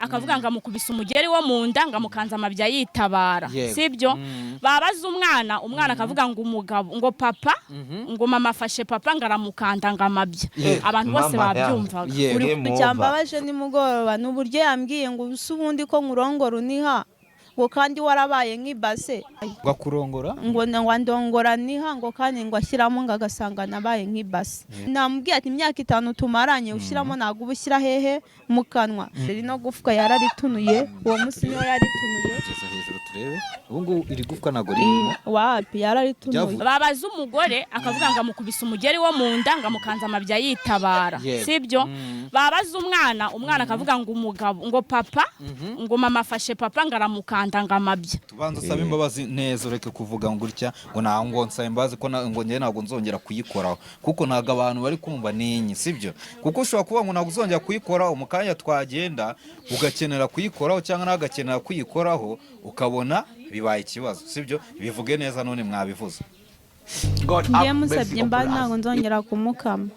Akavuga ngo amukubise umugeri wo mu nda, ngo amukanze amabya yitabara. Yego. Sibyo? Babaza umwana, umwana akavuga ngo umugabo, ngo papa, ngo mama afashe papa, ngo aramukanda ngo amabya. Abantu bose Mama babyumvaga. Yego. Uri Game over. Cyambabaje nimugoroba ni uburyo yambwiye ngo ubu ubundi ko nkurongora uniha, ngo kandi warabaye nk'ibase. Bakurongora? Ngo andongora niha, ngo kandi ngo ashyiramo, ngo agasanga nabaye nk'ibase. Namubwiye ati imyaka 5 tumaranye ushyiramo, ntabwo uba ushyira hehe mu kanwa. Rino gufwa yararitunuye, uwo munsi niwe yaritunuye. Kugeza hejuru turebe, ubu ngubu iri gufwa ntabwo ririmo. Wapi, yararitunuye. Byavuye. Babaza umugore, akavuga ngo amukubise umugeri wo mu nda, ngo amukanze amabya yitabara. Yego. Sibyo? Babaza umwana, umwana akavuga ngo umugabo, ngo papa, ngo mama afashe papa, ngo aramukanda ngo amabya. Tubanza usabe imbabazi neza, ureke kuvuga ngo gutya, ngo ntabwo ngo nsaba imbabazi ko ngo njye ntabwo nzongera kuyikoraho, kuko ntabwo abantu bari kumva ninyi, sibyo? Kuko ushobora kuvuga ngo ntabwo uzongera kuyikoraho, mu kanya twagenda ugakenera kuyikoraho, cyangwa nawe agakenera kuyikoraho, ukabona bibaye ikibazo, sibyo? Bivuge neza none mwabivuze. God Ngiye have mercy musabye imbabazi, upon us. ntabwo nzongera kumukama.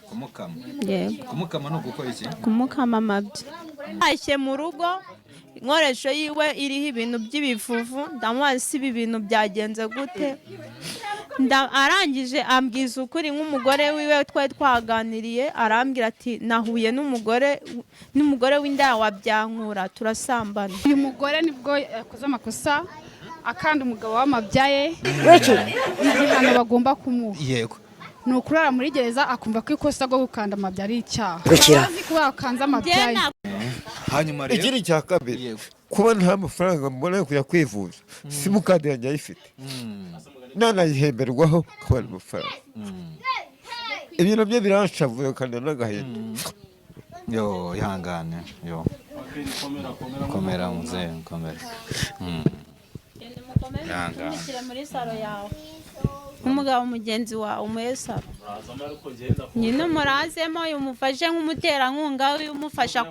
Kumukama? Yego. Kumukama ni ugukora iki? Kumukama amabya. Ntashye mu rugo, inkoresho yiwe iriho ibintu by'ibivuvu. Ndamubaza si ibi bintu byagenze gute? Arangije ambwiza ukuri nk'umugore wiwe twari twaganiriye, arambwira ati nahuye n'umugore w'indaya wa Byankura, turasambana. Uyu mugore nibwo yakoze amakosa akanda umugabo w'amabyaye. Igihano bagomba kumuha ni ukurara muri gereza, akumva ko ikosa ryo gukanda amabya ari icyaha. Azi kuba yakanze amabya ye. Hanyuma rero Ikindi cya kabiri, kuba nta mafaranga mbona yo kujya kwivuza, simukadi yanjye ayifite, nanayihemberwaho kubona amafaranga, ibyo nabyo biranshavuye kandi n'agahinda. Yo, ihangane, yo, komera muzehe, komera. Ihangane. Muri saro yawe nk'umugabo mugenzi wawe, umuhe saro nyine umurazemo, umufashe nk'umuterankunga we, umufasha.